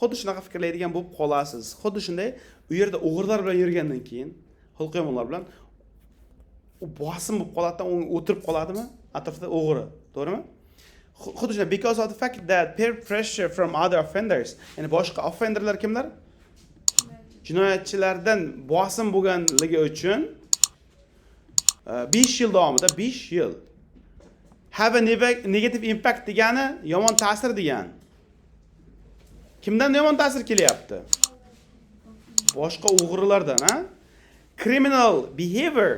Xuddi shunaqa fikrlaydigan bo'lib qolasiz. Xuddi shunday u yerda o'g'irlar bilan yurgandan keyin, xulqi yomonlar bilan u bosim bo'lib qoladida, u o'tirib qoladimi? Atrofda o'g'ri, to'g'rimi? Xuddi shunday because of the fact that peer pressure from other offenders, ya'ni boshqa offenderlar kimlar? Jinoyatchilardan bosim bo'lganligi uchun 5 yil davomida, 5 yil have a negative impact degani yomon ta'sir degani. Kimdan yomon ta'sir kelyapti? Boshqa o'g'rilardan, ha? Criminal behavior,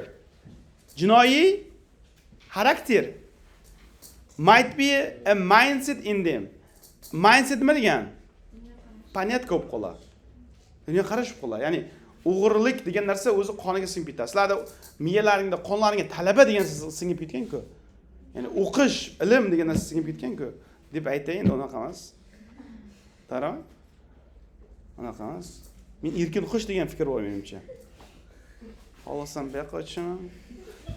jinoiy xarakter might be a mindset in them. Mindset nima degan? Понятка bo'lib qoladi. Dunyoqarash bo'lib qoladi. Ya'ni o'g'irlik degan narsa o'zi qoniga singib ketadi. Sizlarda miyalaringda, qonlaringga talaba degan narsa singib ketgan-ku. Ya'ni o'qish, ilm degan narsa singib ketgan-ku deb aytayin, unaqa emas. To'g'rimi? Unaqa emas. Men erkin qush degan fikr bor menimcha. Xohlasam bu yoqqa uchaman,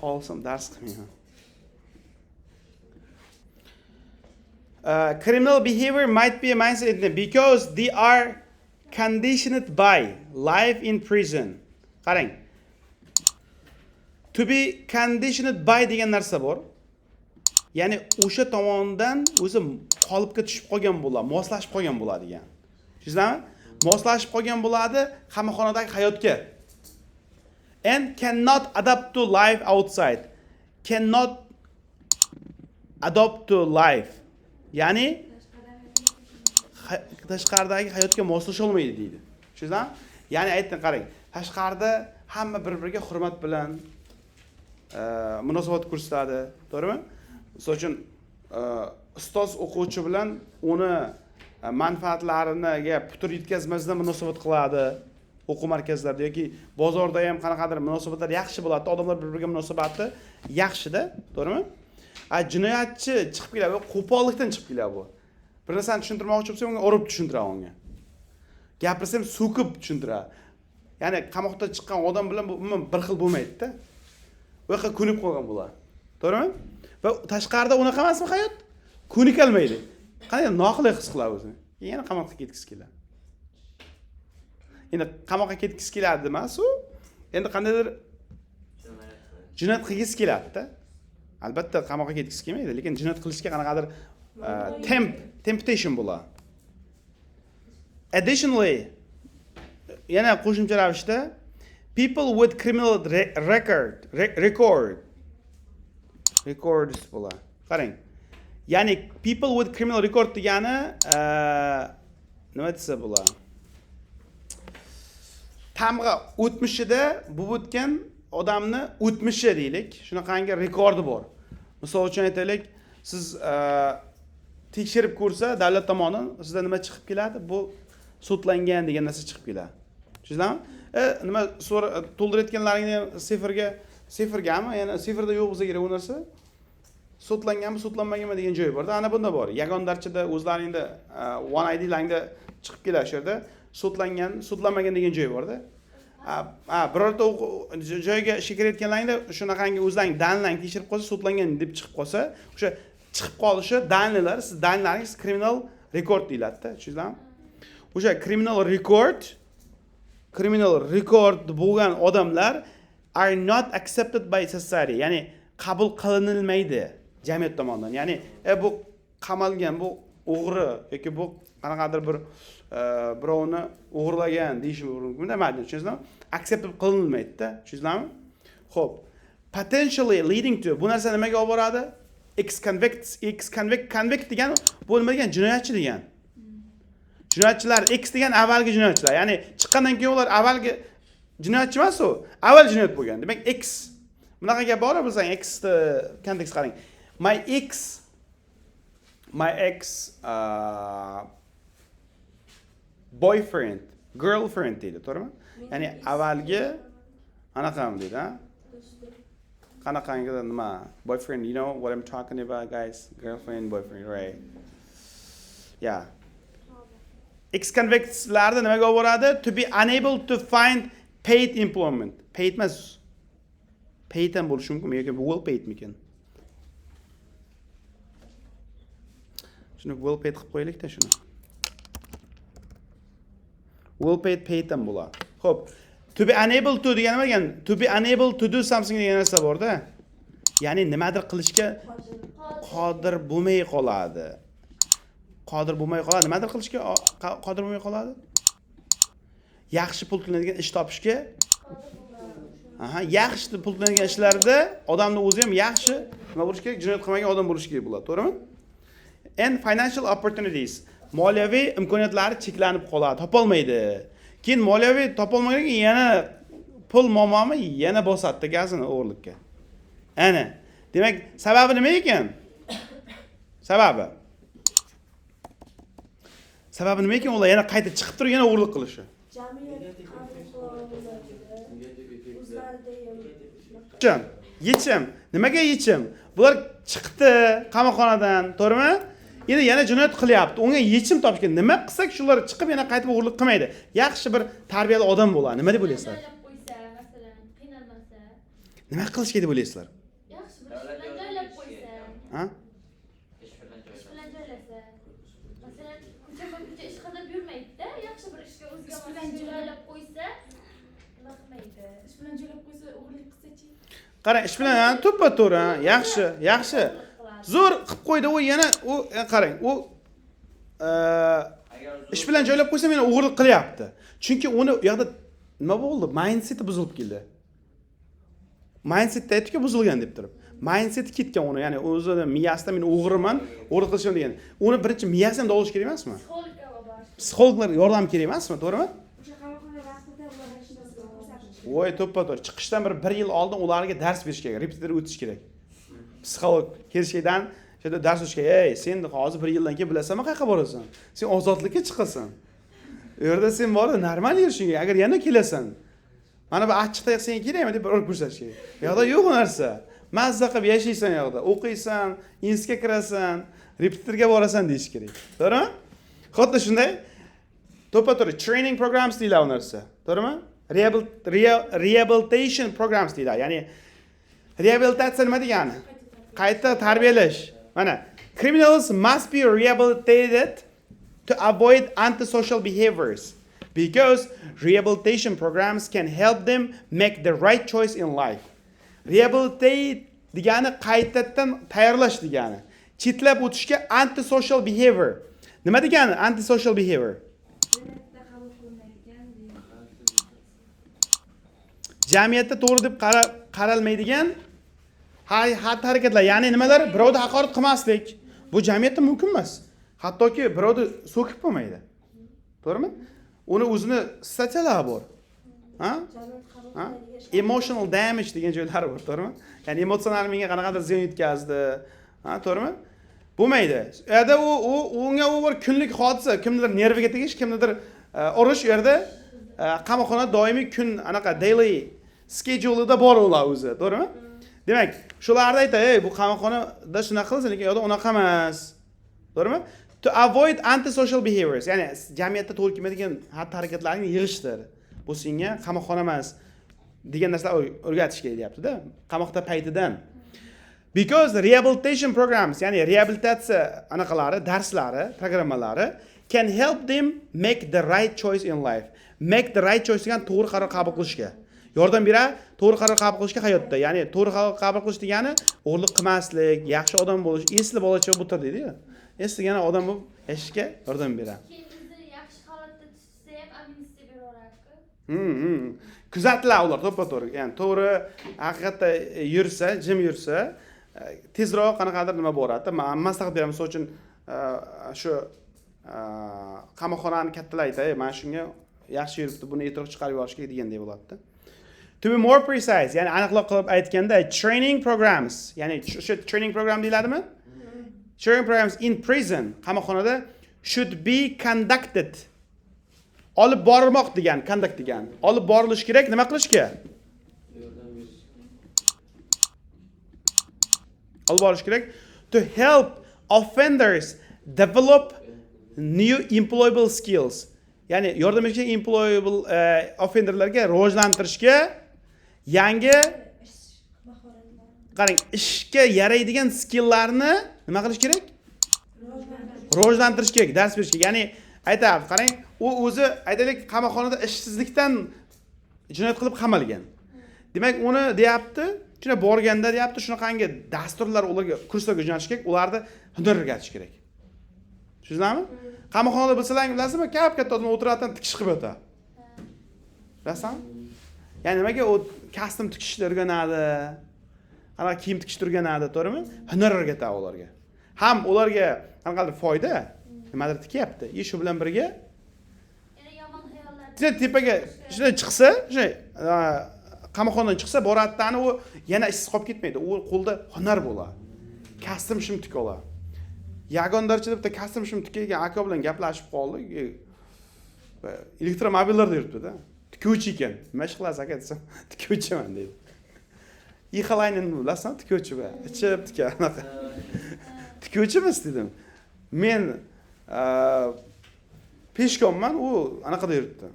xohlasam dars qilmayman. Criminal behavior might be a mindset because they are conditioned by life in prison. Qarang. To be conditioned by degan narsa bor. Ya'ni o'sha tomondan o'zi qolipga tushib qolgan bo'ladi, moslashib qolgan bo'ladi degan. Tushundingizmi? Moslashib qolgan bo'ladi qamoqxonadagi hayotga. And cannot adapt to life outside. Cannot adapt to life, ya'ni tashqaridagi hayotga moslasholmaydi deydi. Tushundingizmi? Ya'ni aytdim, qarang, tashqarida hamma bir biriga hurmat bilan munosabat ko'rsatadi, to'g'rimi? Misol uchun, ustoz o'quvchi bilan uni manfaatlariga putur yetkazmasdan munosabat qiladi o'quv markazlarida yoki bozorda ham qanaqadir munosabatlar yaxshi bo'ladi, odamlar bir biriga munosabati yaxshida, to'g'rimi? A jinoyatchi chiqib keladi, qo'pollikdan chiqib keladi. Bu bir narsani tushuntirmoqchi bo'lsam, unga urib tushuntiradi, unga gapirsam, so'kib tushuntiradi. Ya'ni qamoqdan chiqqan odam bilan bu umuman bir xil bo'lmaydida. U yoqqa ko'nib qolgan bular, to'g'rimi? Va tashqarida unaqa emasmi hayot? Ko'nikalmaydi, qanday noqulay his qiladi o'zini, yana qamoqqa ketgisi keladi. Endi qamoqqa ketgisi keladi emas, u endi qandaydir jinoyat qilgisi keladida. Albatta, qamoqqa ketgisi kelmaydi, lekin jinoyat qilishga qanaqadir temptation bo'ladi. Additionally, yana qo'shimcha ravishda, people with criminal records bo'ladi. Qarang, ya'ni people with criminal record degani nima desa bo'ladi, tamg'a, o'tmishida bo'lib o'tgan odamni o'tmishi deylik, shunaqangi rekordi bor. Misol uchun, aytaylik, siz tekshirib ko'rsa davlat tomonidan, sizda nima chiqib keladi? Bu sudlangan degan narsa chiqib keladi, tushundingizmi? Nima to'ldirayotganlaringni ham sifrga, sifrgami, ya'ni sifrda yo'q bo'lsa kerak u narsa, sudlanganmi, sudlanmaganmi degan joyi borda. Ana bunda bor, yagon darchada o'zlaringda One IDlaringda chiqib keladi, shu yerda sudlangan, sudlanmagan degan joyi borda. Ha, birorta joyga ishga kirayotganlaringda shunaqangi o'zlaring данные laring tekshirib qolsa, sudlangan deb chiqib qolsa, o'sha chiqib qolishi данные lar, siz данные laringiz criminal record deyiladida, tushundingizmi? O'sha criminal record bo'lgan odamlar are not accepted by society, ya'ni qabul qilinilmaydi jamiyat tomonidan. Ya'ni bu qamalgan, bu o'g'ri yoki bu qanaqadir bir birovni o'g'irlagan deyishi mumkin, mayli, tushundingizmi? Accept qilinmaydi-da, tushundingizmi? Ho'p, potentially leading to, bu narsa nimaga olib boradi? Ex convict, ex convict, convict degan bu nima degan? Jinoyatchi degan. Jinoyatchilar, ex degan avvalgi jinoyatchilar, ya'ni chiqqandan keyin ular avvalgi jinoyatchi emas, u avval jinoyat bo'lgan, demak, ex. Bunaqa gap bor, bilsang, ex kontekst. Qarang, my ex boyfriend, girlfriend deydi, to'g'rimi? Ya'ni avvalgi anaqam deydi, a? Qanaqangi nima, boyfriend, you know what I'm talking about, guys? Girlfriend, boyfriend, right? Yeah. Ex convictslarda nimaga olib boradi? To be unable to find paid employment. Paid emas, paid ham bo'lishi mumkin yoki well paidmikan? Shuni well paid qilib qo'yaylikda shuni. Well paid, paid ham bo'ladi. Ho'p, to be unable to degani nima degan? To be unable to do something degan narsa borda, ya'ni nimadir qilishga qodir bo'lmay qoladi, qodir bo'lmay qoladi, nimadir qilishga qodir bo'lmay qoladi, yaxshi pul to'lanadigan ish topishga. Aha, yaxshi pul to'lanadigan ishlarda odamni o'zi ham yaxshi nima bo'lishi kerak? Jinoyat qilmagan odam bo'lishi kerak bo'ladi, to'g'rimi? And financial opportunities, moliyaviy imkoniyatlari cheklanib qoladi, topolmaydi. Keyin moliyaviy topolmagandan keyin yana pul muammomi yana bosadida gazini o'g'irlikka. Ana, demak, sababi nima ekan? Sababi nima ekan ular yana qayta chiqib turib yana o'g'irlik qilishi? Jamiyat qabul qila olmaydi. O'zlarida ham Yechim, yechim. Nimaga yechim? Bular chiqdi qamoqxonadan, to'g'rimi? Endi yana jinoyat qilyapti. Unga yechim topishga nima qilsak, shular chiqib yana qaytib o'g'irlik qilmaydi. Yaxshi bir tarbiyali odam bo'ladi. Nima deb o'ylaysizlar? Joylab qo'ysa, masalan, qiynalmasa. Nima qilish kerak deb o'ylaysizlar? Yaxshi bir ish bilan joylab qo'ysa. Ha? Ish bilan Ish joylab. bilan joylasa. Masalan, ko'chama ko'cha ish qidirib yurmaydi-da, yaxshi bir ishga o'ziga Ish mos bilan ishga joylab- joylab qo'ysa, nima qilmaydi. Ish bilan joylab qo'ysa, o'g'irlik qilsachi? Qarang, ish bilan, ha, to'ppa to'g'ri, ha, yaxshi, yaxshi. Zo'r qilib qo'ydi u yana u qarang, u Agar ish bilan joylab qo'ysam, yana o'g'irlik qilyapti. Chunki uni u yoqda nima bo'ldi? Mindseti buzilib keldi. Mindsetda aytdikku, buzilgan deb turib. Mindset ketgan uni, ya'ni o'zini miyasida men o'g'riman, o'g'irlik qilishim degan. Uni birinchi miyasini ham davolash kerak emasmi? Psixologga olib borish. Psixologlar yordam kerak emasmi, to'g'rimi? O'sha qamoqxona vaqtida ularga ko'rsatish. Voy, to'ppa to'g'ri. Chiqishdan bir yil oldin ularga dars berish kerak, repetitor o'tish kerak. Psixolog kelishdan o'sha yerda dars o'tish kerak. Ey, sen hozir bir yildan keyin bilasanmi qayerga borasan? Sen ozodlikka chiqasan. U yerda sen borib normal yurishing kerak. Agar yana kelasan, mana bu achchiq tayoq senga kerakmi deb bir urib ko'rsatish kerak. Bu yoqda yo'q u narsa. Mazza qilib yashaysan u yoqda. O'qiysan, institutga kirasan, repetitorga borasan deyish kerak. To'g'rimi? Xuddi shunday to'ppa to'g'ri training programs deyiladi u narsa. To'g'rimi? Rehabilitation programs deyiladi. Ya'ni reabilitatsiya nima degani? Qayta tarbiyalash. Mana, criminals must be rehabilitated to avoid antisocial behaviors because rehabilitation programs can help them make the right choice in life. Rehabilitate degani qaytadan tayyorlash degani. Chetlab o'tishga antisocial behavior. Nima degani antisocial behavior? Jamiyatda qabul qilinmaydigan. Jamiyatda to'g'ri deb qaralmaydigan xatti harakatlar, ya'ni nimalar? Birovni haqorat qilmaslik. Bu jamiyatda mumkin emas. Hattoki birovni so'kib bo'lmaydi. To'g'rimi? Uni o'zini статья lari bor. Ha? Jamiyat qabul Ha? qilmaydigan ishlar. Emotional damage degan joylari bor, to'g'rimi? Ya'ni emotsional menga qanaqadir ziyon yetkazdi. Ha, to'g'rimi? Bo'lmaydi. U yerda u unga u bir kunlik hodisa, kimnidir nerviga tegish, kimnidir urish u yerda qamoqxona doimiy kun anaqa daily schedule'ida bor ular o'zi, to'g'rimi? Demak, shularni aytadi, ey, bu qamoqxonada shunaqa qilsin, lekin u yoqda unaqa emas. To'g'rimi? To avoid antisocial behaviors, ya'ni jamiyatda to'g'ri kelmaydigan xatti harakatlarni yig'ishtir. Bu senga qamoqxona emas degan narsalar o'rgatish kerak deyapti-da, qamoqda paytidan. Because rehabilitation programs, ya'ni reabilitatsiya anaqalari, darslari, programmalari can help them make the right choice in life. Make the right choice degan to'g'ri qaror qabul qilishga yordam beradi, to'g'ri qaror qabul qilishga hayotda. Ya'ni to'g'ri qaror qabul qilish degani o'g'irlik qilmaslik, yaxshi odam bo'lish, esli bolacha bo'lib o'tir deydi-yu. Esligana odam bo'lib yashashga yordam beradi. Keyin bizni yaxshi holatda tutsa ham amnistiya beraveradi-ku. Kuzatiladi ular to'ppa to'g'ri. Ya'ni to'g'ri haqiqatda yursa, jim yursa, tezroq qanaqadir nima boradi. Men maslahat beraman, misol uchun, shu qamoqxonani kattalar aytadi, mana shunga yaxshi yuribdi, buni ertaroq chiqarib yuborish kerak degandek bo'ladida. To be more precise, ya'ni aniqroq qilib aytganda, training programs, ya'ni o'sha training program deyiladimi? Training programs in prison, qamoqxonada should be conducted. Olib borilmoq degan, conduct degan. Olib borilishi kerak, nima qilishga? Yordam berish. Olib borish kerak to help offenders develop new employable skills. Ya'ni yordam berishga employable offenderlarga rivojlantirishga yangi Ish mahoratlari. Qarang, ishga yaraydigan skilllarni nima qilish kerak? Rivojlantirish. Rivojlantirish kerak, dars berish kerak. Ya'ni aytyapti, qarang, u o'zi aytaylik qamoqxonada ishsizlikdan jinoyat qilib qamalgan. Demak, uni deyapti, shuna borganda deyapti, shunaqangi dasturlar ularga kurslarga jo'natish kerak, ularni hunar o'rgatish kerak. Tushundingizmi? Qamoqxonada bilsalaring, bilasizmi, kap katta odam o'tiradi, tikish qilib yotadi. Bilasanmi? Ya'ni nimaga u kostyum tikishni o'rganadi, qanaqa kiyim tikishni o'rganadi, to'g'rimi? Hunar o'rgatadi ularga. Ham ularga qanaqadir foyda, nimadir tikyapti. И shu bilan birga Yana yomon xayollar. shunday tepaga shunday chiqsa, shunday qamoqxonadan chiqsa, boradida u yana ishsiz qolib ketmaydi. U qo'lda hunar bo'ladi. Kostyum shim tika oladi. Yagondarchida bitta kostyum shim tikayotgan aka bilan gaplashib qoldik. Elektromobillarda yuribdi-da. Tikuvchi ekan. Nima ish qilasiz aka desam, tikuvchiman deydi. Ixalaynin bilasan, tikuvchi bu. Ichib tika anaqa. Tikuvchimiz dedim. Men пешком man, u anaqada yuribdi.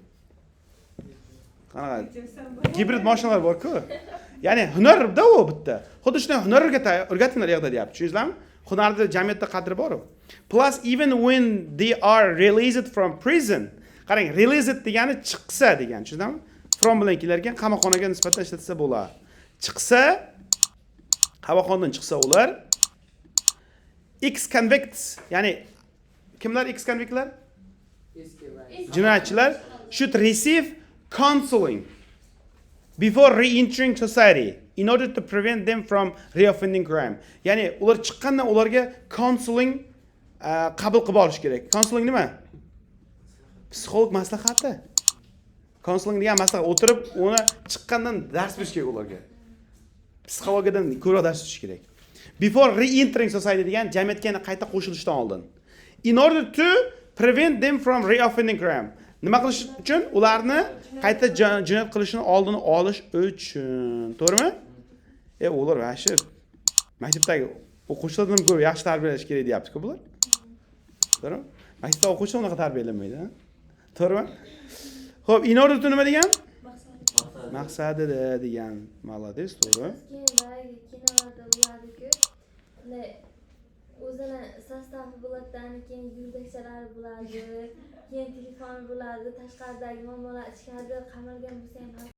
Qanaqa? Gibrid mashinalar bor-ku. Ya'ni hunarda u bitta. Xuddi shunday hunar o'rgatinglar u yoqda deyapti. Tushundingizlarmi? Hunarni jamiyatda qadri bor u. Plus even when they are released from prison. Qarang, released degani chiqsa degan, tushundingizmi? From bilan kelar ekan, qamoqxonaga nisbatan ishlatsa bo'ladi. Chiqsa, qamoqxonadan chiqsa ular ex convicts, ya'ni kimlar ex convictlar? Eski va Jinoyatchilar should receive counseling before re-entering society. In order to prevent them from reoffending crime. Ya'ni ular chiqqandan ularga counseling qabul qilib olish kerak. Counseling nima? Psixolog maslahati. Counseling degan maslahat, o'tirib uni chiqqandan dars berish kerak ularga. Psixologiyadan ko'proq dars o'tish kerak. Before re-entering society degan jamiyatga yana qayta qo'shilishdan oldin. In order to prevent them from reoffending crime. Nima qilish uchun? Ularni qayta jinoyat qilishini oldini olish uchun. To'g'rimi? Ular вообще maktabdagi o'quvchilardan ko'ra yaxshi tarbiyalash kerak deyapti-ku bular. To'g'rimi? Maktabda o'quvchilar unaqa tarbiyalanmaydi, ha? To'g'rimi? Xo'p, in order to nima degan? Maqsad. Maqsadida degan. Молодец, to'g'ri. Keyin boyagi kinolarda bo'ladiku, bunday o'zini состав i bo'ladi, keyin yurdakchalari bo'ladi, keyin telefoni bo'ladi, tashqaridagi muammolar ichkarida qamalgan bo'lsa ham hal